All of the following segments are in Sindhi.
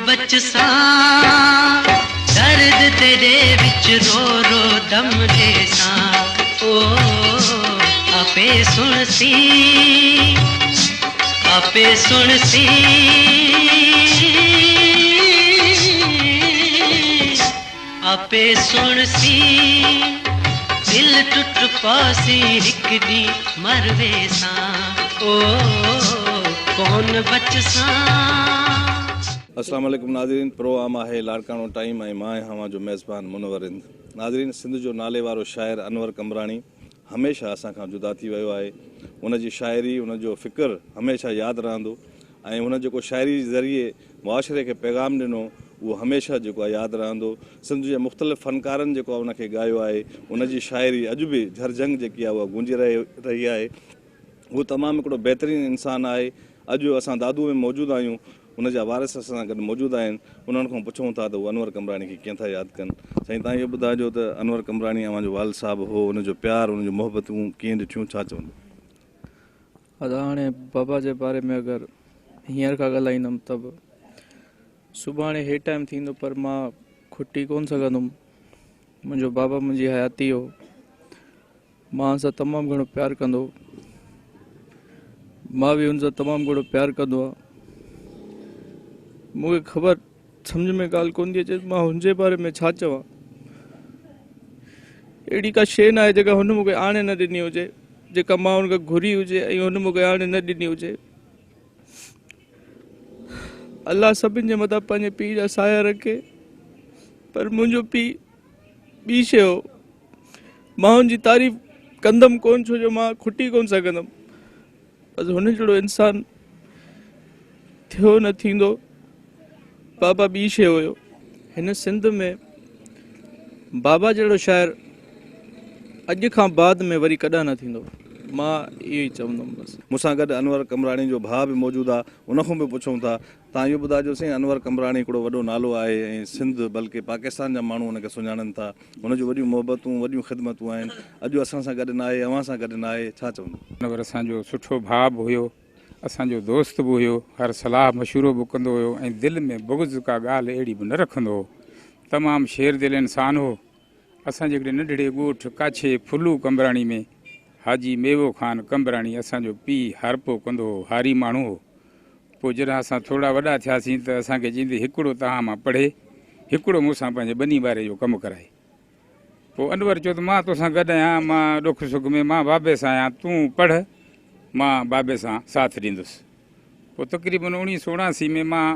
بچسان درد تيڏي وچ رو رو دم ڏيسان او آپي سڻسي آپي سڻسي آپي سڻسي دل ٽٽ پاسي هڪ ڏينهن مر ويسان او ڪون بچسان. السلام عليڪم ناظرين پروگرام آهي لاڙڪاڻو ٽائيم ۽ مان آهيان اوهان جو ميزبان منور رند ناظرين سنڌ جو نالي وارو شاعر انور قمبراڻي هميشه اسان کان جدا ٿي ويو آهي ان جي شاعري ان جو فڪر هميشه ياد رهندو ۽ هن جيڪو شاعري جي ذريعي معاشري کي پيغام ڏنو اهو هميشه جيڪو آهي ياد رهندو. سنڌ جي مختلف فنڪارن جيڪو آهي ان کي ڳايو آهي. ان جي شاعري اڄ به جهرجهنگ جيڪي آهي اها گونجي رهي رهي آهي. هو تمام هڪڙو بهترين انسان آهي. اڄ اسان دادو ۾ موجود آهيون. ان جا وارث اسان سان گڏ موجود آهن. انهن کان پڇون ٿا ته هو انور قمبراڻي کي ڪيئن ٿا ياد ڪن. سائين توهان اهو ٻڌائجو ته انور قمبراڻي اوهان جو والد صاحب هو ان جو پيار ان جون محبتون ڪيئن ڏٺيون ڇا چوندو؟ ادا هاڻي بابا جي باري ۾ اگر هينئر کان ڳالهائيندم ته به سڀاڻي هي ٽائيم ٿيندو پر مان کٽي ڪونه سگهندم. منهنجو بابا منهنجي حياتي هو. مان هن سان تمام گهڻو پيار ڪندو هو. مان به هن سان تمام گهڻو پيار ڪندو هان. مون کي خبر سمجهه ۾ ڳالهه ڪونه ٿي اچي مان هن جي باري ۾ ڇا چوان. اهڙي ڪا شيء ناهي جيڪا هن مون کي آڻي نه ڏني هجي. جيڪا مان هن کان گهري هجي ۽ هن مون کي آڻي نه ڏني هجي. الله سڀن جي مٿان پنهنجي پيء جا سايا رکي پر منهنجو پيء ٻي شيء هو. مان هن جي تعريف ڪندم ڪونه ڇو جو مان کٽي ڪونه سگهندم. بس هن جهڙو انسان ٿيو نه ٿيندو. بابا ٻي شيء هيو. هن سنڌ ۾ بابا جهڙو شاعر اڄ کان بعد ۾ وري ڪڏهن نه ٿيندو. مان اهو ئي چوندم بس. مون سان گڏ انور قمبراڻي جو ڀاء به موجود آ ان کان به پڇون ٿا. تان اهو ٻڌائجو سائين انور قمبراڻي هڪڙو وڏو نالو آهي ۽ سنڌ بلڪه پاڪستان جا ماڻهو ان کي سڃاڻن ٿا. هن جون وڏيون محبتون وڏيون خدمتون آهن. اڄ اسان سان گڏ ناهي اوهان سان گڏ ناهي ڇا چوندو؟ انور اسان جو سٺو ڀاء به هيو. اسان جو دوست به هيو، هر صلاح مشورو به ڪندو هيو ۽ دل ۾ بغض ڪا ڳالهه اهڙي به نه رکندو هو. تمام شير دل انسان هو. اسان جي هڪڙي ننڍڙي ڳوٺ ڪاڇي ڦلو قمبراڻي ۾ حاجي ميوو خان قمبراڻي اسان جو پيء هارپو ڪندو هو، هاري ماڻهو هو. پوء جڏهن اسان ٿورڙا وڏا ٿياسين ته اسان کي چيندي هڪڙو توهان مان پڙهي، هڪڙو مون سان پنهنجي ٻني ٻاري جو ڪم ڪرائي. پوء انور چيو ته مان توسان گڏ آهيان، مان ڏک سک ۾ مان بابي سان آهيان، تون پڙهه، مان بابي سان ساٿ ڏيندس. پوء تقريبن اوڻيهه سو اڻاسي ۾ مان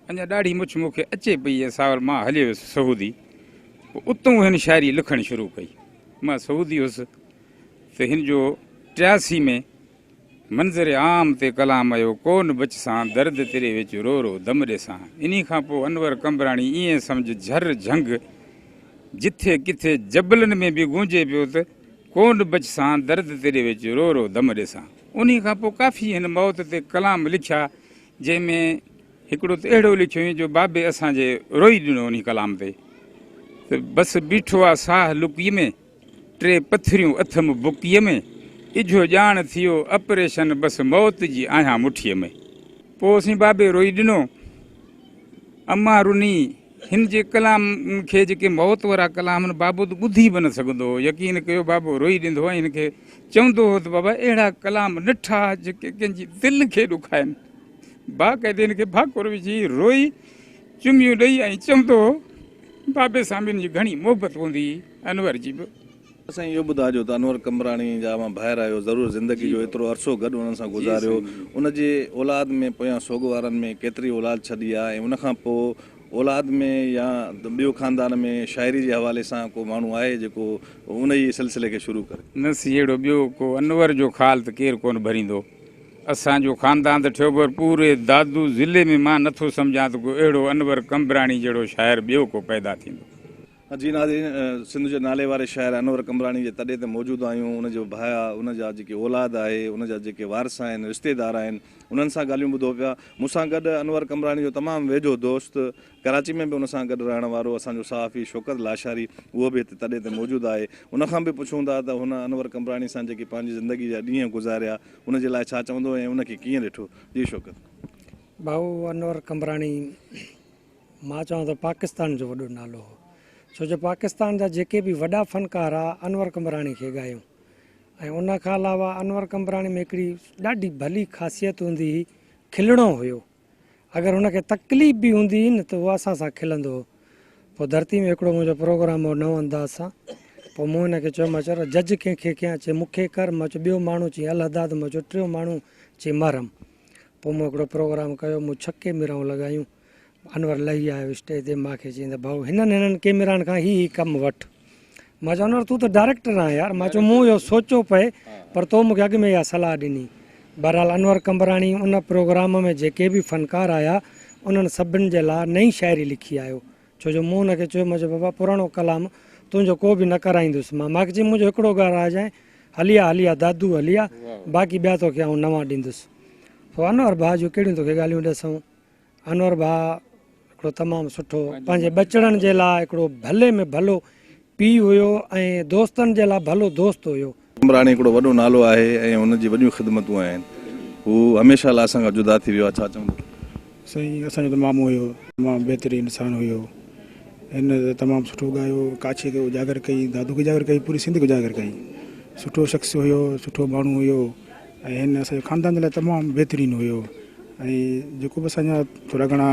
اڃا ڏاڙهي مڇ مون کي اچي پئي ۽ ساول مان هليو ويس سعودي. پوء اتئون هن شاعري لکڻ شروع ڪئي. مان سعودي هيس ته هن جو 83 ۾ منظر عام تي ڪلام آيو، ڪون بچسان، درد تيري وچ رو رو دم ڏيسان. انهي کان پوء انور قمبراڻي ائين سمجهه جھر جھنگ جٿي ڪٿي جبلن ۾ به گونجي پيو ته ڪون بچسان، درد تيري وچ رو رو دم ڏيسان. انهي کان پوء ڪافي هن موت تي ڪلام لکيا جنهن ۾ هڪڙو ته اهڙو لکيو جو بابي اسان جي روئي ڏنو انهي ڪلام تي ته بس بيٺو آ ساهه لڪي ۾. ٽي پٿريون اٿم بڪيء ۾، اجهو ڄاڻ ٿيو اپريشن بس موت جي آهيان مٺيء ۾. پوء سين بابي روئي ڏنو. امان رني. هن جي ڪلام کي جيڪي موت وارا ڪلام هن بابو ته ٻڌي به نه سگهندو هو. يقين ڪيو بابو روئي ڏيندو هو ۽ هن کي چوندو هو ته بابا اهڙا ڪلام نه ٺاهه جيڪي ڪنهن جي دل کي ڏکائن. باقاعدي هن کي ڀاڪر وجهي روئي چميون ڏئي ۽ چوندو هو. بابي سان به هن جي گهڻي محبت هوندي هئي، انور جي به. سائين اهو ٻڌاجو ته انور قمبراڻي جا اوهان ڀائر آهيو ضرور زندگي جو ايترو عرصو گڏ انهن سان گذاريو ان جي اولاد ۾ پويان سوڳ وارن ۾ ڪيتري اولاد ڇڏي آ ۽ ان کان پوء اولاد ۾ يا ٻيو خاندان ۾ شاعري جي حوالي سان ڪو ماڻهو آهي جيڪو ان ئي سلسلي کي شروع ڪري. نه سي اهڙو ٻيو ڪو انور جو خال ته ڪير ڪونه ڀريندو. اسان جو خاندان ته ٺھيو پر پوري دادو ضلعي ۾ مان نٿو سمجهان ته ڪو اهڙو انور قمبراڻي جهڙو شاعر ٻيو ڪو پيدا ٿيندو. جي ناظرين سنڌ جي نالي واري شاعر انور قمبراڻي جي تڏي تي موجود آهيون ان جو ڀاء ان جا جيڪي اولاد آهي ان جا جيڪي وارث آهن رشتيدار آهن انهن سان ڳالهيون ٻڌو پيا مون سان گڏ انور قمبراڻي جو تمام ويجهو دوست ڪراچي ۾ به ان سان گڏ رهڻ وارو اسان جو صحافي شوڪت لاشاري اهو به هتي تڏي تي موجود آهي ان کان به پڇون ٿا ته هن انور قمبراڻي سان جيڪي پنهنجي زندگي جا ڏينهن گذاريا ان جي لاء ڇا چوندو ۽ ان کي ڪيئن ڏٺو؟ جي شوڪت. ڀائو انور قمبراڻي مان چوان ٿو پاڪستان جو وڏو نالو هو، ڇو جو پاڪستان جا جيڪي به وڏا فنڪار ها انور قمبراڻي کي ڳايون. ۽ ان کان علاوه انور قمبراڻي ۾ هڪڙي ڏاڍي ڀلي خاصيت هوندي هئي، کلڻو هيو. اگر هن کي تڪليف به هوندي هئي نه ته هو اسان سان کلندو هو. پوء ڌرتي ۾ هڪڙو منهنجو پروگرام هو نئون انداز سان، پوء مون هن کي چيو، مان چيو جج ڪنهن کي ڪيان؟ چي مون کي ڪر. مان چيو ٻيو ماڻهو؟ چي الهداد. مان چيو ٽيون ماڻهو؟ چي محرم. پوء مون هڪڙو پروگرام ڪيو، مون 6 ڪيميرائون لڳايون. انور لهي آيو اسٽيج تي، مان کي چيائين ته ڀائو هنن هنن ڪيميرائن کان هي هي ڪم وٺ. مان چيو انور تون ته ڊائريڪٽر آهين يار. مان چيو مون اهو سوچيو پئي پر تو مون کي اڳ ۾ اها صلاح ڏني. بهرحال انور قمبراڻي ان پروگرام ۾ جيڪي به فنڪار آيا انهن سڀن جي لاء نئين شاعري لکي آيو. ڇو جو مون هن کي چيو، مان چيو بابا پراڻو ڪلام تنهنجو ڪو به نه ڪرائيندس. مان کي چيائين منهنجو هڪڙو ڳارائجانء، هلي آ هلي آ دادو هلي آ، باقي ٻيا توکي آئون نوان ڏيندس. پوء انور ڀاء جون ڪهڙيون توکي ڳالهيون ڏسون. انور ڀاء هڪڙو تمام سٺو پنهنجي ٻچڙن جي لاء هڪڙو ڀلي ۾ ڀلو پيء هيو ۽ دوستن جي لاء ڀلو دوست هيو. قمبراڻي هڪڙو وڏو نالو آهي ۽ هن جي وڏيون خدمتون آهن. هو هميشه لاء اسان کان جدا ٿي ويو آهي، ڇا چوندو؟ سائين اسان جو ته مامو هيو، تمام بهترين انسان هيو. هن ته تمام سٺو ڳايو، ڪاڇي کي اجاگر ڪئي، دادو کي اجاگر ڪئي، پوري سنڌ کي اجاگر ڪئي. سٺو شخص هيو، سٺو ماڻهو هيو ۽ هن اسان جي خاندان جي لاء تمام بهترين هيو ۽ جيڪو به اسان جا ٿورا گهڻا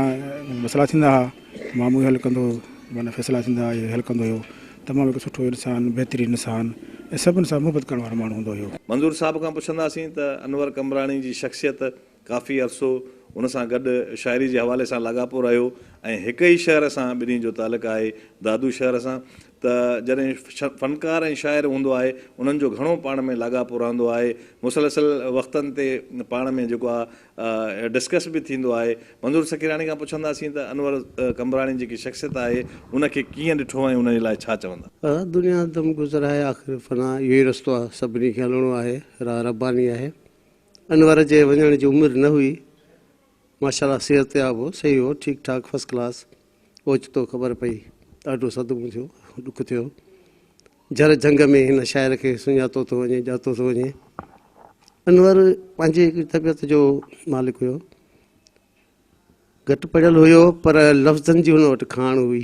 مسئلا ٿيندا هئا مامو ئي حل ڪندو هو، معنيٰ فيصلا ٿيندا هئا اهي حل ڪندو هيو. تمام هڪ سٺو انسان، بهترين انسان ۽ سڀن سان محبت ڪرڻ وارو ماڻهو هوندو هيو. منظور صاحب کان پڇنداسين ته انور قمبراڻي جي شخصيت ڪافي عرصو ان سان گڏ شاعري جي حوالي سان لاڳاپو رهيو ۽ هڪ ئي شهر سان ٻنهي جو تعلق آهي دادو شهر سان ته جڏهن فنڪار ۽ شاعر هوندو آهي انهن جو گهڻو پاڻ ۾ لاڳاپو رهندو آهي مسلسل وقتن تي پاڻ ۾ جيڪو آهي ڊسڪس به ٿيندو آهي منظور سکيراڻي کان پڇنداسين ته انور قمبراڻي جيڪي شخصيت آهي ان کي ڪيئن ڏٺو ۽ ان جي لاء ڇا چوندا. دنيا دم گذر آهي آخر فنا اهو ئي رستو آهي سڀني کي هلڻو آهي راهه رباني آهي انور جي وڃڻ جي عمر نه هئي. ماشاءالله صحتياب هو، صحيح هو، ٺيڪ ٺاڪ فرسٽ ڪلاس. اوچتو خبر پئي، ڏاڍو صدمو ٿيو، ڏک ٿيو. جھر جھنگ ۾ هن شاعر کي سڃاتو ٿو وڃي، ڄاتو ٿو وڃي. انور پنهنجي هڪڙي طبيعت جو مالڪ هيو. گهٽ پڙهيل هيو پر لفظن جي هن وٽ کاڻ هئي.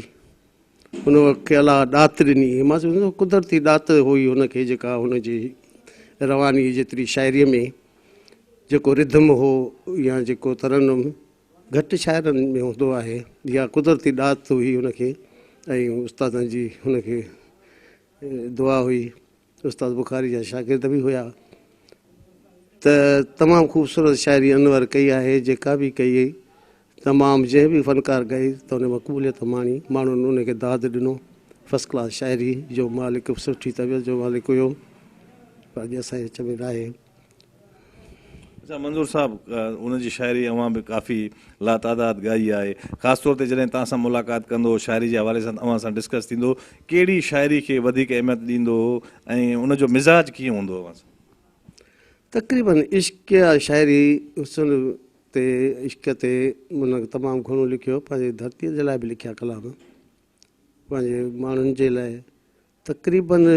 هن کي الله ڏات ڏني. مان سمجهان ٿو قدرتي ڏات هئي هن کي جيڪا هن جي رواني جيتري شاعريء ۾ جيڪو رڌم هو يا جيڪو ترنم گهٽ شاعرن ۾ هوندو آهي يا قدرتي ڏات هئي هن کي ۽ استادن جي هن کي دعا هئي. استاد بخاري جا شاگرد به هيا ته تمام خوبصورت شاعري انور ڪئي آهي جيڪا به ڪئي تمام جنهن به فنڪار ڳائي ته ان مقبوليت ماڻي ماڻهن ان کي داد ڏنو فرسٽ ڪلاس شاعري جو مالڪ سٺي طبيعت جو مالڪ هيو پر اڄ اسان جي وچ ۾ ناهي. اچا منظور صاحب ان جي شاعري اوهان به ڪافي لاتعداد ڳائي آهي خاص طور تي جڏهن توهان سان ملاقات ڪندو هو شاعري جي حوالي سان اوهان سان ڊسڪس ٿيندو هو ڪهڙي شاعري کي وڌيڪ اهميت ڏيندو هو ۽ ان جو مزاج ڪيئن هوندو هو اوهان سان؟ تقريبن عشقيه شاعري حسن تي عشق تي هن تمام گهڻو لکيو پنهنجي ڌرتي جي لاء به لکيا ڪلام پنهنجي ماڻهن جي لاء تقريبن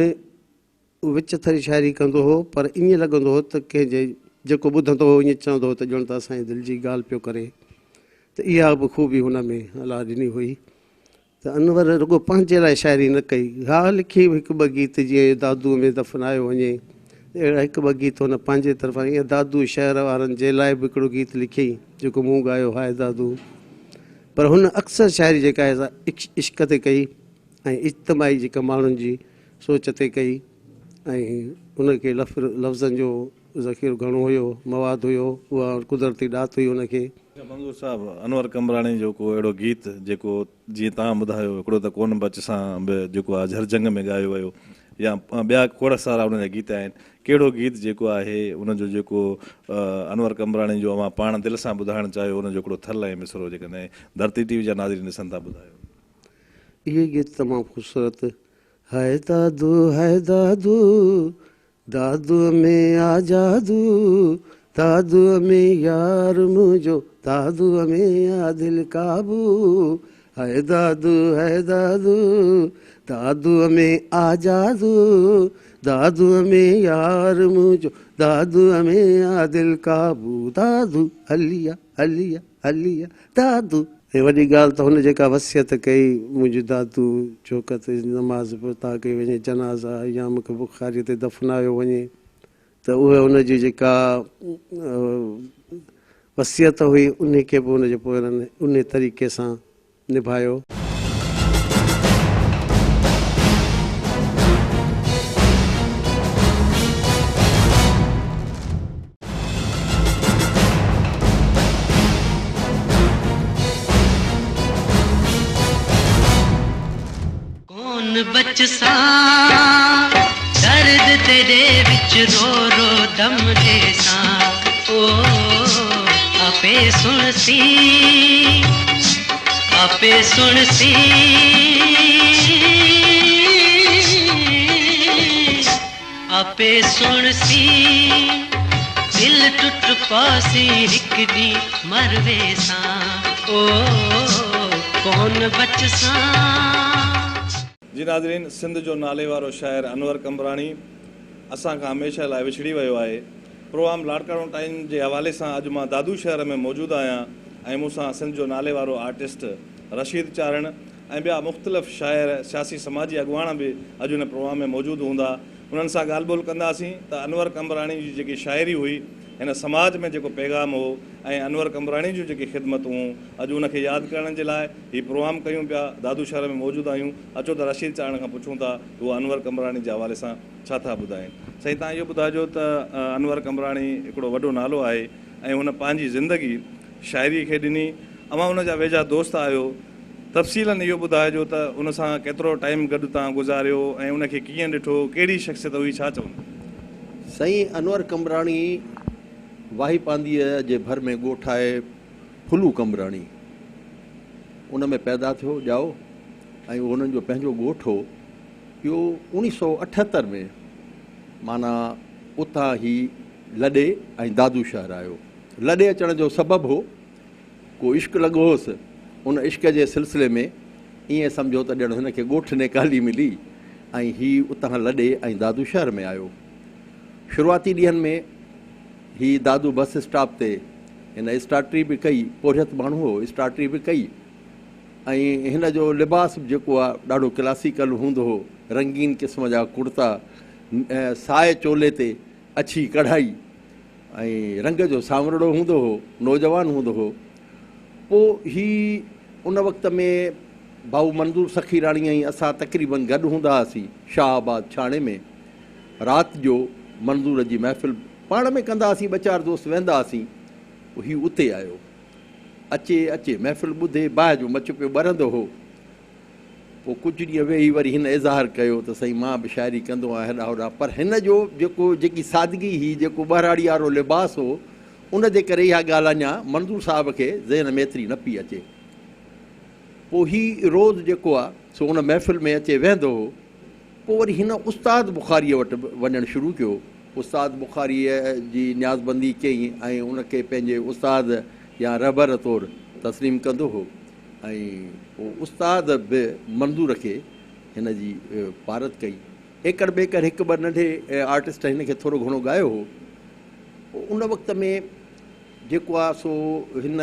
وچ ٿري شاعري ڪندو هو پر ائين لڳندو هو ته ڪنهن جي جيڪو ٻڌندو هو ائين چوندو هو ته ڄڻ ته اسان جي دل جي ڳالهه پيو ڪري ته اها به خوبي هن ۾ الله ڏني هئي ته انور رڳو پنهنجي لاء شاعري نه ڪئي ها لکي هڪ ٻه گيت جيئن دادوء ۾ دفنايو وڃي اهڙا هڪ ٻه گيت هن پنهنجي طرفان ائين دادو شهر وارن جي لاء به هڪڙو گيت لکيائين جيڪو مون ڳايو هاء دادو پر هن اڪثر شاعري جيڪا آهي سا عشق تي ڪئي ۽ اجتماعي جيڪا ماڻهن جي سوچ تي ڪئي ۽ ان کي لفظن جو ذخيرو گهڻو هيو، مواد هيو، اها قدرتي ڏات هئي ان کي. منظور صاحب، انور قمبراڻي جو ڪو اهڙو گيت جيڪو جيئن توهان ٻڌايو هڪڙو ته ڪون بچ سان به جيڪو آهي جھر جھنگ ۾ ڳايو ويو يا ٻيا کوڙ سارا ان جا گيت آهن ڪهڙو گيت جيڪو آهي ان جو جيڪو انور قمبراڻي جو اوهان پاڻ دل سان ٻڌائڻ چاهيو ان جو هڪڙو ٿل ۽ مصرعو جيڪڏهن ڌرتي ٽي وي جا ناظرين ڏسن ٿا ٻڌايو. اهو گيت تمام خوبصورت هاء دادو هاء دادو دادو ۾ آ جادو دادو ۾ يار منهنجو دادو ۾ آ دل قابو هاء دادو هاء دادو دادو ۾ آ جادو دادوء ۾ يار منهنجو دادوء ۾ آ دل قابو دادو هلي آ هلي آ هلي آ دادو. ۽ وڏي ڳالهه ته هن جيڪا وصيت ڪئي منهنجي دادو چوڪ تي نماز به عطا ڪئي وڃي جنازا يا مون کي بخاري تي دفنايو وڃي ته اهي هن جي جيڪا وصيت هئي انهي کي به هن جي پوئرن انهي طريقي سان نڀايو. ڪون بچسان درد تيڏي وچ رو رو دم ڏيسان او آپي سڻسي آپي سڻسي آپي سڻسي دل ٽٽ پاسي هڪ ڏينهن مر ويسان او ڪون بچسان. جي ناظرين سنڌ جو ناليوارو شاعر انور قمبراڻي اسان کان هميشه لاء وڇڙي ويو آهي. پروگرام لاڙڪاڻو ٽائيم جي حوالي سان اڄ مان دادو شهر ۾ موجود آهيان ۽ مون سان سنڌ جو ناليوارو آرٽسٽ رشيد چارڻ ۽ ٻيا مختلف شاعر سياسي سماجي اڳواڻ به اڄ ان پروگرام ۾ موجود هوندا. انهن سان ڳالهه ٻولهه ڪنداسين ته انور قمبراڻي جي جيڪي شاعري هئي، هن سماج ۾ جيڪو پيغام هو ۽ انور قمبراڻي جون جيڪي خدمتون هون، اڄ ان کي ياد ڪرڻ جي لاء هي پروگرام ڪيون پيا. دادو شهر ۾ موجود آهيون. اچو ته رشيد چارڻ کان پڇون ٿا ته هو انور قمبراڻي جي حوالي سان ڇا ٿا ٻڌائين. سائين توهان اهو ٻڌائجو ته انور قمبراڻي هڪڙو وڏو نالو آهي ۽ هن پنهنجي زندگي شاعري کي ڏني. اوهان ان جا ويجها دوست آهيو. تفصيلاً اهو ٻڌائجو ته ان سان ڪيترو ٽائيم گڏ توهان گذاريو ۽ ان کي ڪيئن ڏٺو، ڪهڙي شخصيت هئي، ڇا چوندو؟ سائين انور قمبراڻي واهي پانڌيء جي ڀر ۾ ڳوٺ آهي ڦلو قمبراڻي ان ۾ پيدا ٿيو ڄائو ۽ اهو انهن جو پنهنجو ڳوٺ هو. اهو اوڻيهه سئو اٺهتر ۾ معنيٰ اتان هي لڏي ۽ دادو شهر آيو. لڏي اچڻ جو سبب هو ڪو عشق لڳو هوس، ان عشق جي سلسلي ۾ ائين سمجهو ته ڄڻ هن کي ڳوٺ نيڪالي ملي ۽ هي اتان لڏي ۽ دادو شهر ۾ آيو. شروعاتي ڏينهن ۾ هي دادو بس اسٽاپ تي هن اسٽاٽري به ڪئي، پورهيت ماڻهو هو، اسٽاٽري به ڪئي ۽ هن جو لباس به جيڪو آهي ڏاڍو ڪلاسيڪل هوندو هو، رنگين قسم جا ڪڙتا، سائي چولي تي اڇي ڪڙهائي ۽ رنگ جو سانورڙو هوندو هو، نوجوان هوندو هو. پوء هي ان وقت ۾ ڀائو منظور سخيراڻي ۽ اسان تقريبن گڏ هوندا هئاسين شاهه آباد ڇاڻي ۾ رات جو منظور جي محفل پاڻ ۾ ڪندا هئاسين ٻه چار دوست ويهندا هئاسين پوء هي اتي آيو اچي اچي محفل ٻڌي باهه جو مچ پيو ٻرندو هو. پوء ڪجهه ڏينهن ويهي وري هن اظهار ڪيو ته سائين مان به شاعري ڪندو آهيان هيڏانهن هوڏانهن پر هن جو جيڪو جيڪي سادگي هئي جيڪو ٻهراڙي وارو لباس هو ان جي ڪري اها ڳالهه اڃا منظور صاحب کي ذهن ۾ ايتري نه پئي اچي. پوء هي روز جيڪو آهي سو ان محفل ۾ اچي ويهندو هو. پوء وري هن استاد بخاريء وٽ به وڃڻ شروع ڪيو. استاد بخاريء جي نيازبندي ڪيائين ۽ ان کي پنهنجي استاد يا رهبر طور تسليم ڪندو هو. ۽ پوء استاد به منظور کي هن جي پارت ڪئي. ايڪڙ ٻيڪڙ هڪ ٻه ننڍي آرٽسٽ هن کي ٿورو گهڻو ڳايو هو. پوء ان وقت ۾ جيڪو آ سو هن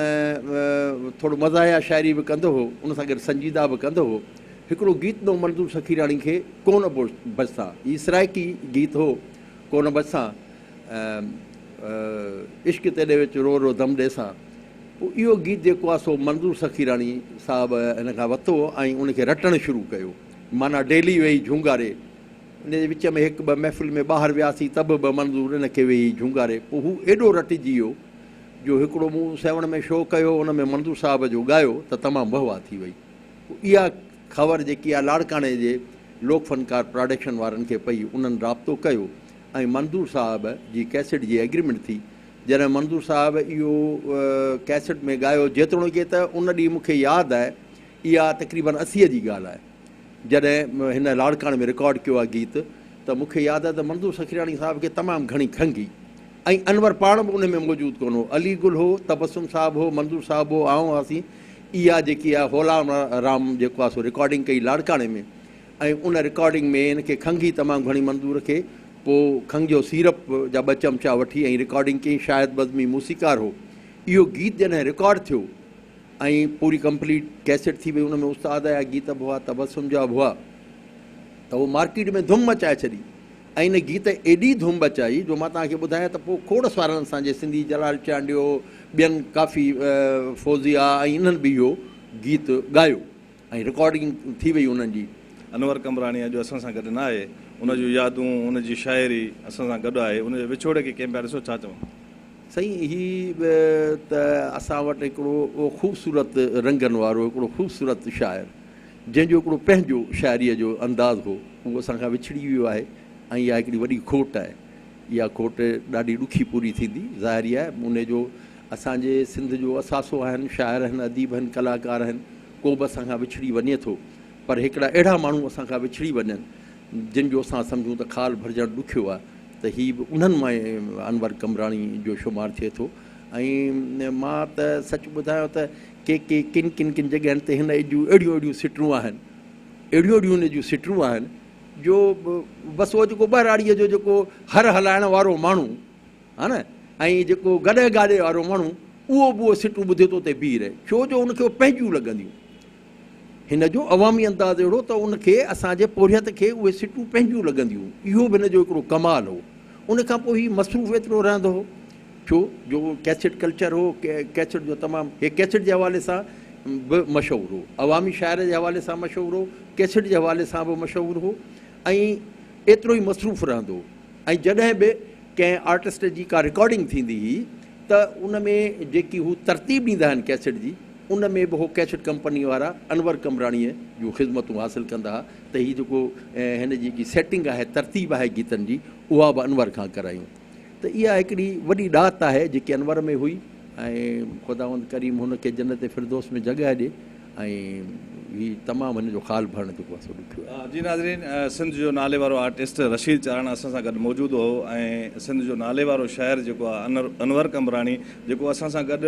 ٿورو مزاحيه شاعري به ڪندو هو، ان سان گڏ سنجيده به ڪندو هو. هڪڙو گيت ڏنو منظور سخيراڻي کي ڪونه بچسان، هي سرائيڪي گيت هو، ڪونه بچسان. عشق تيڏي وچ رو رو دم ڏيسان. پوء اهو گيت جيڪو آهي سو منظور سخيراڻي صاحب هن کان ورتو ۽ ان کي رٽڻ شروع ڪيو. معنيٰ ڊيلي ويهي جهونگاري. ان جي وچ ۾ هڪ ٻه محفل ۾ ٻاهر وياسين ته به به منظور ان کي ويهي جهونگاري. پوء هو ايڏو رٽجي ويو جو هڪڙو مون سيوهڻ ۾ شو ڪيو ان ۾ منظور صاحب جو ڳايو ته تمام وهه واه ٿي وئي. پوء اها خبر جيڪي آهي لاڙڪاڻي جي لوڪ فنڪار پراڊڪشن وارن کي پئي انهن رابطو ڪيو ۽ منظور صاحب جي ڪئسيٽ جي ايگريمينٽ ٿي. جڏهن منظور صاحب اهو ڪئسيٽ ۾ ڳايو جيتوڻيڪ ته ان ڏينهن مون کي ياد آهي اها تقريبن اسيء جي ڳالهه آهي جڏهن هن لاڙڪاڻي ۾ رڪارڊ ڪيو آهي گيت ته مون کي ياد آهي ته منظور سخيراڻي صاحب کي تمام گهڻي کنگهي ۽ انور پاڻ به ان ۾ موجود ڪونه هو علي گل هو تبسم صاحب هو منظور صاحب هو آئون هئاسين اها جيڪي آهي هولا رام جيڪو آهي سو رڪارڊنگ ڪئي لاڙڪاڻي ۾ ۽ ان رڪارڊنگ ۾ هن کي کنگهي تمام گهڻي منظور کي پوء کنگهه جو سيرپ جا ٻه چمچا وٺي ۽ رڪارڊنگ ڪيائين شاهد بزمي موسيقار هو. اهو گيت جڏهن رڪارڊ ٿيو ۽ پوري ڪمپليٽ ڪيسٽ ٿي وئي ان ۾ استاد جا گيت به هئا تبسم جا به هئا ته اهو مارڪيٽ ۾ ڌم مچائي ڇڏي ۽ ان گيت ايڏي ڌم مچائي جو مان توهان کي ٻڌايان ته پوء کوڙ سارن اسان جي سنڌي جلال چانڊيو ٻين ڪافي فوزيا ۽ انهن به اهو گيت ڳايو ۽ رڪارڊنگ ٿي وئي انهن جي. انور قمبراڻي اڄ اسان سان گڏ نه آهي، ان جون يادون، ان جي شاعري اسان سان گڏ آهي، ان جي وڇوڙي کي ڪيئن پيا ڏسو، ڇا چوندو؟ سائين هي ته اسان وٽ هڪڙو خوبصورت رنگن وارو هڪڙو خوبصورت شاعر جنهن جو هڪڙو پنهنجو شاعريء جو انداز هو اهو اسان کان وڇڙي ويو آهي ۽ اها هڪڙي وڏي کوٽ آهي. اها کوٽ ڏاڍي ڏکي پوري ٿيندي. ظاهر ئي آهي انهي جو اسان جي سنڌ جو اثاثو آهن، شاعر آهن، اديب آهن، ڪلاڪار آهن، ڪو به اسان کان وڇڙي وڃي ٿو پر هڪڙا اهڙا ماڻهو اسان کان وڇڙي وڃن جن جو اسان سمجهون ته خال ڀرجڻ ڏکيو آهي ته هي به انهن مان انور قمبراڻي جو شمار ٿئي ٿو ۽ مان ته سچ ٻڌايان ته ڪي ڪي ڪن ڪن ڪن جڳهين تي هن جون اهڙيون اهڙيون سٽون آهن اهڙيون اهڙيون هن جون سٽون آهن جو بس اهو جيڪو ٻهراڙيء جو جيڪو هر هلائڻ وارو ماڻهو ها نه ۽ جيڪو گڏهه گاڏي وارو ماڻهو اهو به اهي سٽون ٻڌي ٿو اتي بيهي رهي ڇو جو ان کي اهي پنهنجون لڳنديون. هن جو عوامي انداز اهڙو ته ان کي اسان جي پورهيت کي اهي سٽون پنهنجون لڳنديون. اهو به هن جو هڪڙو ڪمال هو. ان کان پوء هي مصروف ايترو رهندو هو ڇو جو ڪيسٽ ڪلچر هو، ڪيسٽ جو تمام هي ڪيسٽ جي حوالي سان به مشهور هو. عوامي شاعر جي حوالي سان مشهور هو، ڪيسٽ جي حوالي سان به مشهور هو ۽ ايترو ئي مصروف رهندو هو ۽ جڏهن به ڪنهن آرٽسٽ جي ڪا رڪارڊنگ ٿيندي هئي ته ان ۾ جيڪي هو ترتيب ڏيندا آهن ڪيسٽ جي ان ۾ به هو ڪيسٽ ڪمپني وارا انور قمبراڻيء جون خدمتون حاصل ڪندا ها ته هي جيڪو هن جي جيڪي سيٽنگ آهي ترتيب آهي گيتن جي اها به انور کان ڪرايون ته اها هڪڙي وڏي ڏات آهي جيڪي انور ۾ هئي ۽ خداوند ڪريم هن کي جنت فردوس ۾ جڳهه ڏي ۽ هي تمام هن جو خال ڀرڻ جيڪو آهي سو ڏکيو آهي. جي ناظرين سنڌ جو نالي وارو آرٽسٽ رشيد چارڻ اسان سان گڏ موجود هو ۽ سنڌ جو نالي وارو شاعر جيڪو آهي انور قمبراڻي جيڪو اسان سان گڏ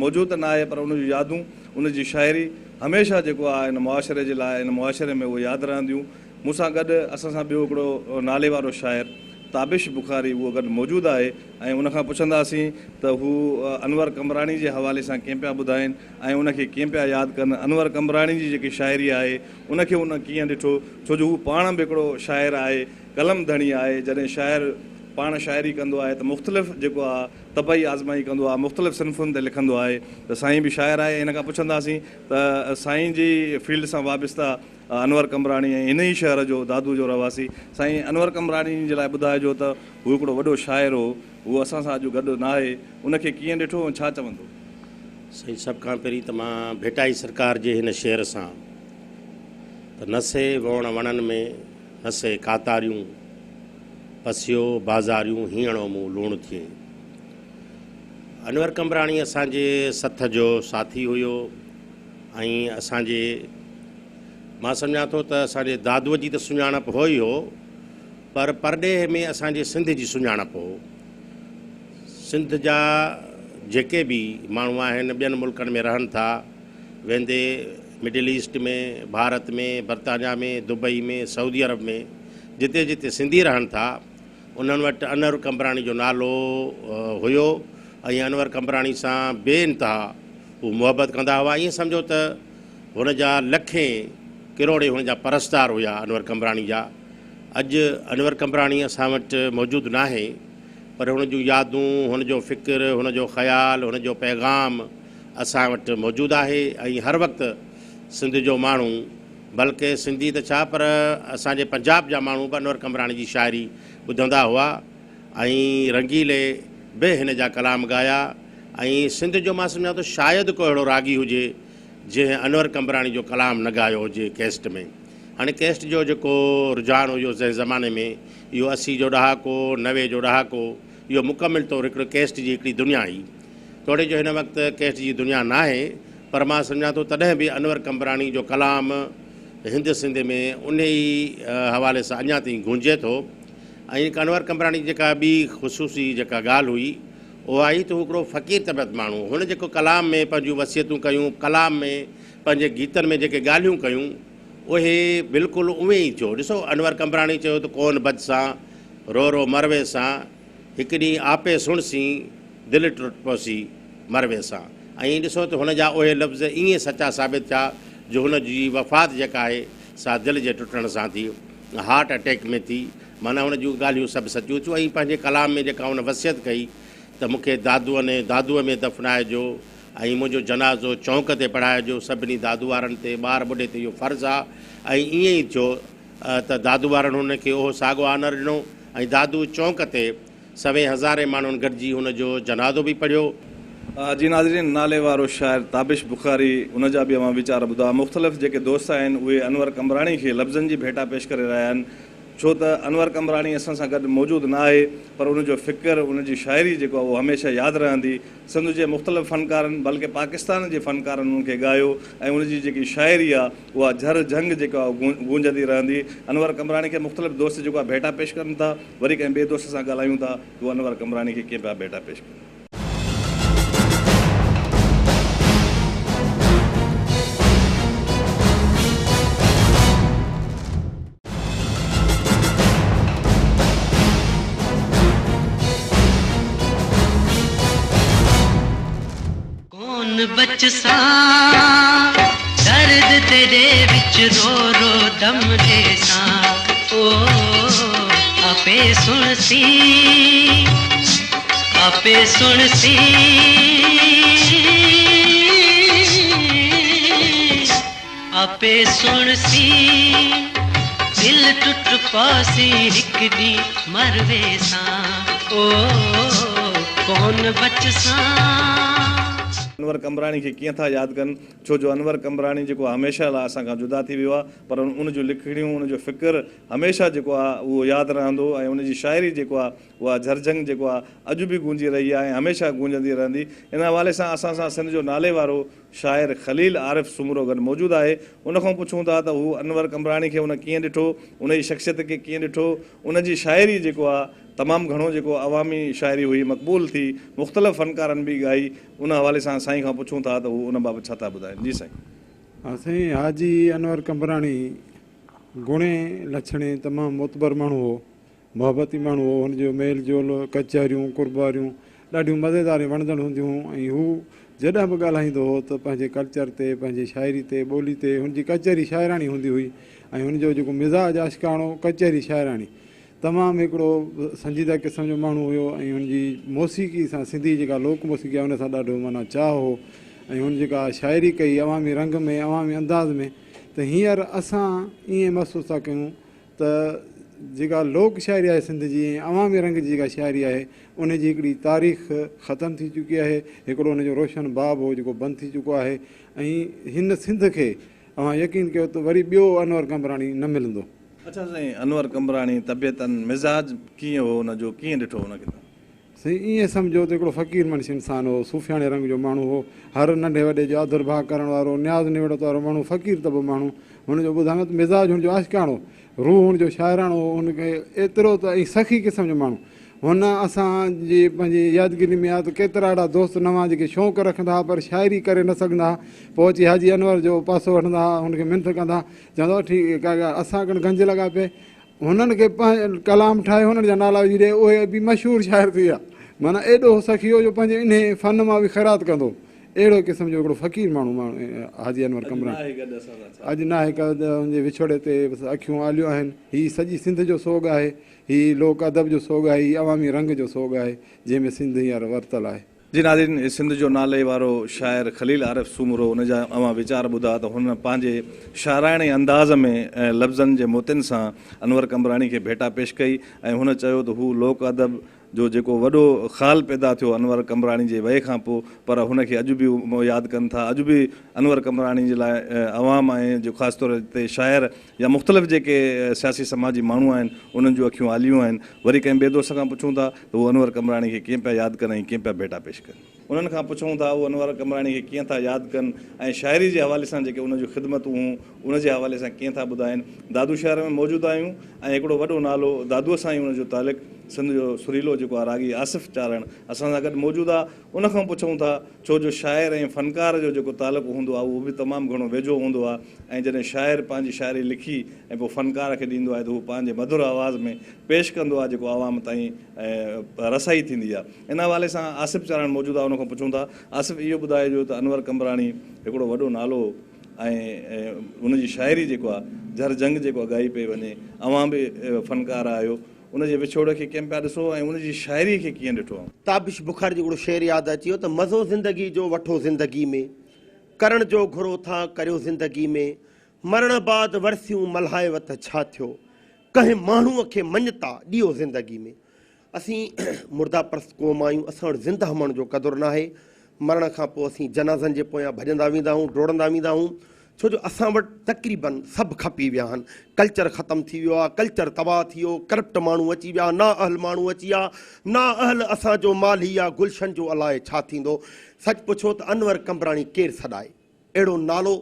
موجود ته نه آهي پر ان جون يادون ان جي شاعري هميشه جيڪو آهي هن معاشري جي لاء هن معاشري ۾ اهي ياد رهنديون مون سان گڏ اسان سان ٻيو هڪڙو نالي وارو شاعر تابش بخاري اهو گڏ موجود آهي ۽ ان کان پڇنداسين ته هو انور قمبراڻي جي حوالي سان ڪيئن پيا ٻڌائين ۽ ان کي ڪيئن پيا ياد ڪن، انور قمبراڻي جي جيڪي شاعري آهي ان کي ان ڪيئن ڏٺو، ڇو جو هو پاڻ به هڪڙو شاعر آهي، قلم ڌڻي آهي، جڏهن شاعر پاڻ شاعري ڪندو آهي ته مختلف جيڪو آ طبعي آزمائي ڪندو آ، مختلف صنفن تي لکندو آهي ته سائين به شاعر آهي، هن کان پڇنداسين ته سائين جي فيلڊ سان وابسته انور قمبراڻي ۽ هن ئي شهر جو دادو جو رهواسي سائين انور قمبراڻي جي لاء ٻڌائجو ته هو هڪڙو وڏو شاعر هو، هو اسان سان اڄ گڏ ناهي، ان کي ڪيئن ڏٺو ۽ ڇا چوندو؟ سائين سڀ کان پهرين ته مان ڀٽائي سرڪار جي هن شعر سان ته نه سي ووڻ وڻن ۾ نه سي ڪاتاريون پسيو بازاريون هينئڙو مون لوڻ ٿئي. انور قمبراڻي اسان جي سٿ جو ساٿي هيو ۽ اسان جي مان سمجهان ٿو ته اسان جي دادوء جي ته سڃاڻپ هو ئي هو پر پرڏيهه ۾ اسان جي سنڌ جي سڃاڻپ هو. سنڌ جا جيڪي به ماڻهو آهن ٻين ملڪن ۾ رهن ٿا ويندي مڊل ايسٽ ۾ ڀارت ۾ برطانيا ۾ دبئي ۾ سعودي عرب ۾ جتي جتي سنڌي رهن ٿا انهن وٽ انور قمبراڻي جو نالو هيو ۽ انور قمبراڻي سان بي انتها هو محبت ڪندا هئا ائين سمجهو ته هن جا لکين ڪروڙين هن جا پرستار هيا انور قمبراڻي جا اڄ انور قمبراڻي اسان وٽ موجود ناهي پر هن جون يادون، هن جو فڪر، هن جو خيال، هن جو پيغام اسان وٽ موجود آهي ۽ هر وقت سنڌ جو ماڻهو بلڪه سنڌي ته ڇا پر اسان جي پنجاب جا ماڻهو به انور قمبراڻي جي شاعري ٻڌندا هئا ۽ رنگيلي به هن جا ڪلام ڳايا ۽ سنڌ جو مان سمجهان ٿو شايد ڪو اهڙو راڳي هجي جنهن انور قمبراڻي جو ڪلام نه ڳايو هجي ڪيسٽ ۾. هاڻي ڪيسٽ جو جيڪو رجحان هيو جنهن زماني ۾ اهو 80 جو ڏهاڪو، 90 جو ڏهاڪو، اهو مڪمل طور هڪڙو ڪيسٽ جي هڪڙي دنيا هئي. توڙي جو هن وقت ڪيسٽ جي دنيا ناهي پر مان سمجهان ٿو تڏهن به انور قمبراڻي جو ڪلام هند سنڌ ۾ انهي حوالي سان اڃا تائين گونجي ٿو ۽ انور قمبراڻي جي جيڪا ٻي خصوصي جيڪا ڳالهه هئي اها هي ته هو هڪڙو فقير طبيعت ماڻهو هو. هن جيڪو ڪلام ۾ پنهنجون وصيتون ڪيون، ڪلام ۾ پنهنجي گيتن ۾ جيڪي ڳالهيون ڪيون، اهي بلڪل اونئين ئي ٿيو. ڏسو انور قمبراڻي چيو ته ڪون بچسان، رو رو مر ويسان، هڪ ڏينهن آپي سڻسين، دل ٽٽ پوسي، مر ويسان. ۽ ڏسو ته هن جا اهي لفظ ائين سچا ثابت ٿيا جو هن جي وفات جيڪا آهي سا دل جي ٽٽڻ سان ٿي، هارٽ اٽيڪ ۾ ٿي، معنيٰ هن جون ڳالهيون سڀ سچيون ٿيون ۽ پنهنجي ڪلام ۾ جيڪا هن وصيت ڪئي ته مون کي دادوء ۾ دادوء ۾ دفنائجو ۽ منهنجو جنازو چونڪ تي پڙهائجو، سڀني دادو وارن تي، ٻار ٻڍي تي اهو فرض آ ۽ ائين ئي ٿيو ته دادو وارن هن کي اهو ساڳو آنر ڏنو ۽ دادو چونڪ تي سوين هزارين ماڻهن گڏجي هن جو جنازو به پڙهيو. جي ناظرين نالي وارو شاعر تابش بخاري ان جا به اوهان ويچار ٻڌا. مختلف جيڪي دوست آهن اهي انور قمبراڻي کي لفظن جي ڀيٽا پيش ڪري رهيا آهن ڇو ته انور قمبراڻي اسان سان گڏ موجود نه آهي پر ان جو فڪر ان جي شاعري جيڪو آهي اهو هميشه ياد رهندي. سنڌ جي مختلف فنڪارن بلڪه پاڪستان جي فنڪارن ان کي ڳايو ۽ ان جي جيڪي شاعري آهي اها جهر جهنگ جيڪو آهي گونجندي رهندي. انور قمبراڻي کي مختلف دوست جيڪو آهي ڀيٽا پيش ڪن ٿا. وري ڪنهن ٻئي دوست سان ڳالهايون ٿا ته هو انور قمبراڻي کي ڪيئن پيا ڀيٽا پيش ڪن. ڪون بچسان درد تيڏي وچ رو رو دم ڏيسان او آپي سڻسين آپي سڻسين آپي سڻسين دل ٽٽ پوسي هڪ ڏينهن مر ويسان او ڪون بچسان. انور قمبراڻي کي ڪيئن ٿا ياد ڪن ڇو جو انور قمبراڻي جيڪو آ هميشه لاء اسان کان جدا ٿي ويو آ پر ان جون لکڻيون ان جو فڪر هميشه جيڪو آ اهو ياد رهندو ۽ ان جي شاعري جيڪو آ اها جهرجهنگ جيڪو آ اڄ به گونجي رهي آ ۽ هميشه گونجندي رهندي ان حوالي سان اسان سان سنڌ جو نالي وارو شاعر خليل عارف سومرو گڏ موجود آهي، ان کان پڇون ٿا ته هو انور قمبراڻي کي ان ڪيئن ڏٺو، ان جي شخصيت کي ڪيئن ڏٺو، ان جي شاعري جيڪو آ تمام گهڻو جيڪو عوامي شاعري هئي مقبول ٿي، مختلف فنڪارن به ڳائي، ان حوالي سان سائين کان پڇون ٿا ته هو ان بابت ڇا ٿا ٻڌائين. جي سائين. ها سائين حاجي انور قمبراڻي گڻي لڇڻي تمام معتبر ماڻهو هو. محبتي ماڻهو هو. هن جو ميل جول، ڪچهريون، قرباريون ڏاڍيون مزيدار ۽ وڻندڙ هونديون هيون ۽ هو جڏهن به ڳالهائيندو هو ته پنهنجي ڪلچر تي، پنهنجي شاعري تي، ٻولي تي، هن جي ڪچهري شاعراڻي هوندي هئي ۽ هن جو جيڪو مزاج عاشقاڻو، ڪچهري شاعراڻي تمام هڪڙو سنجيده قسم جو ماڻهو هيو ۽ هن جي موسيقي سان سنڌي جيڪا لوڪ موسيقي آهي ان سان ڏاڍو معنيٰ چاهه هو ۽ هن جيڪا شاعري ڪئي عوامي رنگ ۾ عوامي انداز ۾ ته هينئر اسان ائين محسوس ٿا ڪيون ته جيڪا لوڪ شاعري آهي سنڌ جي ۽ عوامي رنگ جي جيڪا شاعري آهي ان جي هڪڙي تاريخ ختم ٿي چڪي آهي، هڪڙو ان جو روشن باب هو جيڪو بند ٿي چڪو آهي ۽ هن سنڌ کي اوهان يقين ڪيو ته وري ٻيو انور قمبراڻي نه ملندو. اڇا سائين انور قمبراڻي طبيعتن مزاج ڪيئن هو ان جو ڪيئن ڏٺو ان کي توهان؟ سائين ائين سمجهو ته هڪڙو فقير منش انسان هو، صوفياڻي رنگ جو ماڻهو هو، هر ننڍي وڏي جو آڌر ڀاء ڪرڻ وارو، نياز نوڙت وارو ماڻهو، فقير طبع ماڻهو، هن جو ٻڌايان ته مزاج هن جو عاشقاڻو، روح هن جو شاعراڻو هو، هن کي ايترو ته ۽ سخي قسم جو ماڻهو، هن اسان جي پنهنجي يادگيري ۾ آ ته ڪيترا اهڙا دوست نوان جيڪي شوق رکندا ها پر شاعري ڪري نه سگهندا ها، پوء اچي حاجي انور جو پاسو وٺندا ها، هن کي منٿ ڪندا ها، چوندا هئا ٺيڪ اسان ڪن گنج لڳا پئي، هنن کي پنهنجو ڪلام ٺاهي هنن جا نالا وجهي ڏئي اهي به مشهور شاعر ٿي ويا معنيٰ ايڏو سخي هو جو پنهنجي انهي فن مان به خيرات ڪندو هو اهڙو قسم جو هڪڙو فقير ماڻهو حاجي انور قمبراڻي اڄ ناهي گڏ هن جي وڇوڙي تي بس اکيون آليون آهن هي سڄي سنڌ جو سوڳ آهي هي لوڪ ادب جو سوڳ آهي هي عوامي رنگ جو سوڳ آهي جنهن ۾ سنڌ هينئر ورتل آهي. جي ناظرين سنڌ جو نالي وارو شاعر خليل عارف سومرو ان جا اوهان ويچار ٻڌا ته هن پنهنجي شاعراڻي انداز ۾ ۽ لفظن جي موتين سان انور قمبراڻي کي ڀيٽا پيش ڪئي ۽ هن چيو ته هو لوڪ ادب جو جيڪو وڏو خال پيدا ٿيو انور قمبراڻي جي وئي کان پوء پر هن کي اڄ به ياد ڪن ٿا اڄ به انور قمبراڻي جي لاء عوام ۽ جو خاص طور تي شاعر يا مختلف جيڪي سياسي سماجي ماڻهو آهن انهن جون اکيون آليون آهن وري ڪنهن ٻئي دوست کان پڇون ٿا ته هو انور قمبراڻي کي ڪيئن پيا ياد ڪن ۽ ڪيئن پيا ڀيٽا پيش ڪن. انهن کان پڇون ٿا اهو انور قمبراڻي کي ڪيئن ٿا ياد ڪن ۽ شاعري جي حوالي سان جيڪي ان جون خدمتون هون ان جي حوالي سان ڪيئن ٿا ٻڌائين. دادو شهر ۾ موجود آهيون ۽ هڪڙو وڏو نالو دادوء سان ئي ان جو تعلق سنڌ جو سريلو جيڪو آهي راڳي آصف چارڻ اسان سان گڏ موجود آهي ان کان پڇون ٿا ڇو جو شاعر ۽ فنڪار جو جيڪو تعلق هوندو آهي اهو به تمام گهڻو ويجهو هوندو آهي ۽ جڏهن شاعر پنهنجي شاعري لکي ۽ پوء فنڪار کي ڏيندو آهي ته هو پنهنجي مڌر آواز ۾ پيش ڪندو آهي جيڪو عوام تائين رسائي ٿيندي آهي ان حوالي سان آصف چارڻ موجود آهي ان کان پڇون ٿا آصف اهو ٻڌائجو ته انور قمبراڻي هڪڙو وڏو نالو ۽ ان جي شاعري جيڪو آهي جهر جهنگ جيڪو ڳائي پئي وڃي اوهان به فنڪار آهيو ان جي وڇوڙي کي ڪيئن پيا ڏسو ۽ ان جي شاعري کي ڪيئن ڏٺو اوهان؟ تابش بخاري جو هڪڙو شعر ياد اچي ويو ته مزو زندگي جو وٺو زندگي ۾، ڪرڻ جو گهرو ٿا ڪريو زندگي ۾، مرڻ بعد ورسيون ملهايو ته ڇا ٿيو، ڪنهن ماڻهوء کي مڃتا ڏيو زندگي ۾. اسين مرده پرست قوم آهيون، اسان وٽ زنده ماڻهن جو قدر ناهي، مرڻ کان پوء اسين جنازن جي پويان ڀڄندا ويندا آهيون، ڊوڙندا ويندا آهيون، ڇو جو اسان وٽ تقريبن سڀ کپي ويا آهن، ڪلچر ختم ٿي ويو آهي، ڪلچر تباهه ٿي ويو، ڪرپٽ ماڻهو اچي ويا، نااهل ماڻهو اچي ويا، نااهل اسان جو مالهي آ، گلشن جو الائي ڇا ٿيندو. سچ پڇو ته انور قمبراڻي ڪير سڏائي؟ اهڙو نالو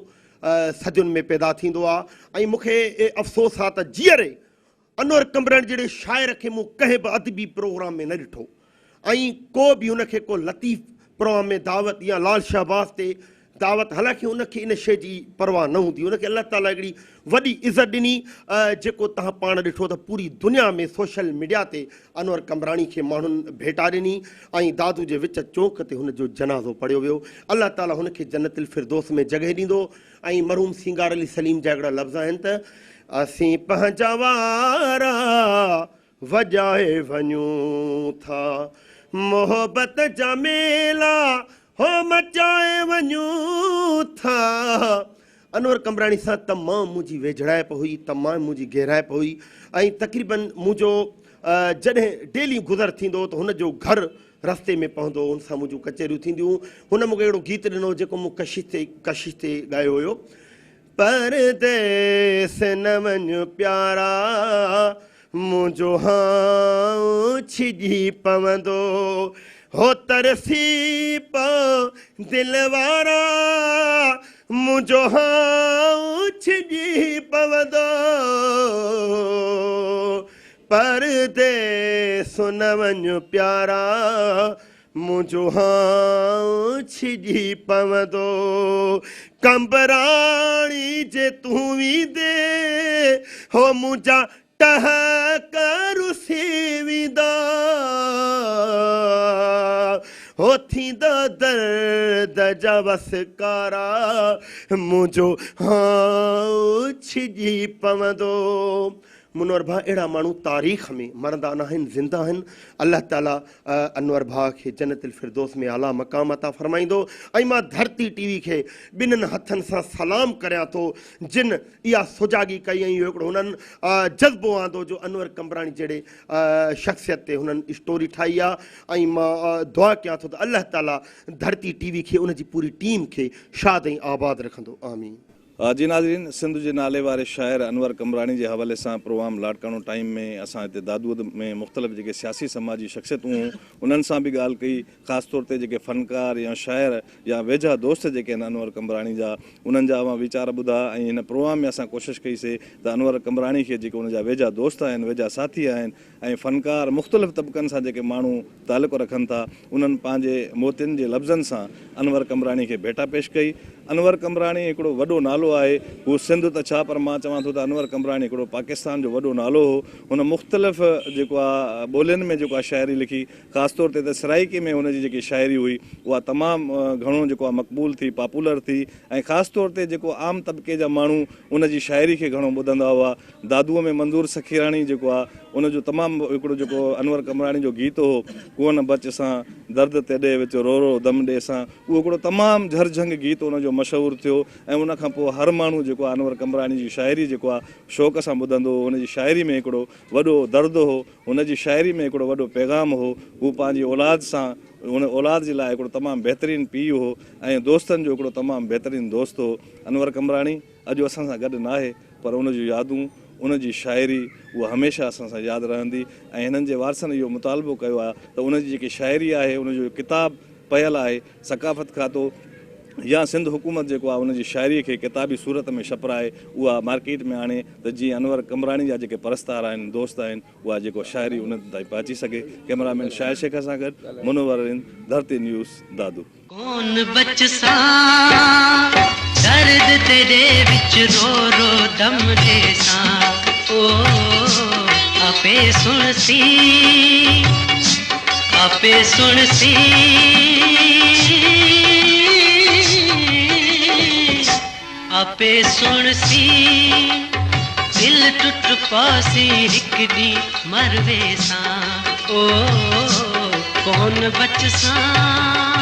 صدين ۾ پيدا ٿيندو آ ۽ مون کي افسوس آ ته جيئري انور قمبراڻي جهڙي شاعر کي مون ڪنهن به ادبي پروگرام ۾ نه ڏٺو ۽ ڪو به هن کي ڪو لطيف پروگرام ۾ دعوت يا لال شهباز تي دعوت حالانڪه ان کي ان شيء جي پرواهه نه هوندي ان کي الله تعالي هڪڙي وڏي عزت ڏني جيڪو تهان پاڻ ڏٺو ته پوري دنيا ۾ سوشل ميڊيا تي انور قمبراڻي کي ماڻهن ڀيٽا ڏني ۽ دادو جي وچ چونڪ تي هن جو جنازو پڙهيو ويو الله تعالي هن کي جنت الفردوس ۾ جڳهه ڏيندو ۽ مرحوم سينگار علي سليم جا هڪڙا لفظ آهن ته، اسين پنهنجا وارا وڄائي وڃون ٿا، محبت جا ميلا هو مچائي وڃون ٿا. انور قمبراڻي سان تمام منهنجي ويجهڙائپ هئي، تمام منهنجي گهرائپ هئي ۽ تقريبن منهنجو جڏهن ڊيلي گذر ٿيندو هو ته هن جو گهر رستي ۾ پوندو هو، هن سان منهنجون ڪچهريون ٿينديون هيون. هن مون کي اهڙو گيت ڏنو جيڪو مون ڪشش تي ڪشش تي ڳايو هيو. پرديس نه وڃ پيارا، منهنجو هانء ڇڄي پوندو. هو ترسي پئو دل وارا، منهنجو هانء ڇڄي پوندو. پرديس نه وڃ پيارا، منهنجو هانء ڇڄي پوندو. قمبراڻي جي تون ويندين، هو منهنجا ٽهڪ رسي ويندا. هو ٿيندا درد جا وسڪارا، منهنجو هانء ڇڄي پوندو. منور ڀاء اهڙا ماڻهو تاريخ ۾ مرندا ناهن زنده آهن الله تعالي انور ڀاء کي جنت الفردوس ۾ اعليٰ مقام عطا فرمائيندو ۽ مان ڌرتي ٽي وي کي ٻنهن هٿن سان سلام ڪريان ٿو جن اها سجاڳي ڪئي ۽ اهو هڪڙو هنن جذبو آندو جو انور قمبراڻي جهڙي شخصيت تي هنن اسٽوري ٺاهي آ ۽ مان دعا ڪيان ٿو ته الله تعالي ڌرتي ٽي وي کي ان جي پوري ٽيم کي شاد ۽ آباد رکندو آمين. جي ناظرين سنڌ جي نالي واري شاعر انور قمبراڻي جي حوالي سان پروگرام لاڙڪاڻو ٽائيم ۾ اسان هتي دادوء ۾ مختلف جيڪي سياسي سماجي شخصيتون هيون انهن سان به ڳالهه ڪئي خاص طور تي جيڪي فنڪار يا شاعر يا ويجها دوست جيڪي آهن انور قمبراڻي جا انهن جا اوهان ويچار ٻڌا ۽ هن پروگرام ۾ اسان ڪوشش ڪئي سي ته انور قمبراڻي کي جيڪي ان جا ويجها دوست آهن ويجها ساٿي آهن ۽ فنڪار مختلف طبقن سان جيڪي ماڻهو تعلق رکن ٿا انهن پنهنجي موتين جي لفظن سان انور قمبراڻي کي ڀيٽا پيش ڪئي. انور قمبراڻي هڪڙو وڏو نالو آهي هو سنڌ ته ڇا پر مان چوان ٿو ته انور قمبراڻي هڪڙو پاڪستان جو وڏو نالو هو هن مختلف جيڪو آ ٻولين ۾ جيڪو آ شاعري لکي خاص طور تي ته سرائيڪي ۾ هن جي جيڪي شاعري هئي اها تمام گهڻو جيڪو آ مقبول ٿي پاپولر ٿي ۽ خاص طور تي جيڪو عام طبقي جا ماڻهو ان جي شاعري کي گهڻو ٻڌندا هئا دادوء ۾ منظور سخيراڻي جيڪو آ ان جو تمام هڪڙو جيڪو انور قمبراڻي جو گيت هو ڪونه بچ سان درد تيڏي وچ رو رو دم ڏي سان اهو هڪڙو تمام جهرجهنگ گيت ان جو مشهور ٿيو ۽ ان کان پوء هر ماڻهو جيڪو آ انور قمبراڻي جي شاعري جيڪو آ شوق سان ٻڌندو هو هن جي شاعري ۾ هڪڙو وڏو درد هو هن جي شاعري ۾ هڪڙو وڏو پيغام هو هو پنهنجي اولاد سان هن اولاد جي لاء هڪڙو تمام بهترين پيء هو ۽ دوستن جو هڪڙو تمام بهترين دوست هو انور قمبراڻي اڄ اسان سان گڏ ناهي پر ان جون يادون، ان جي شاعري اها هميشه اسان سان ياد رهندي ۽ هنن جي وارثن اهو مطالبو ڪيو آهي ته ان جي جيڪي شاعري آهي ان جو ڪتاب پيل آهي ثقافت کاتو يا سنڌ حڪومت جيڪو آهي ان جي شاعري کي ڪتابي صورت ۾ ڇپرائي اها مارڪيٽ ۾ آڻي ته جيئن انور قمبراڻي جا جيڪي پرستار آهن دوست آهن اها جيڪو شاعري انهن تائين پهچي سگهي ڪئميرا مين شاهد شيخ سان گڏ منور رند ڌرتي نيوز دادو. ڪون بچسان درد تيڏي وچ رو رو دم ڏيسان او آپي سڻسي آپي سڻسي آپي سڻسي دل ٽٽ پاسي هڪ ڏينهن مر ويسان او ڪون بچسان.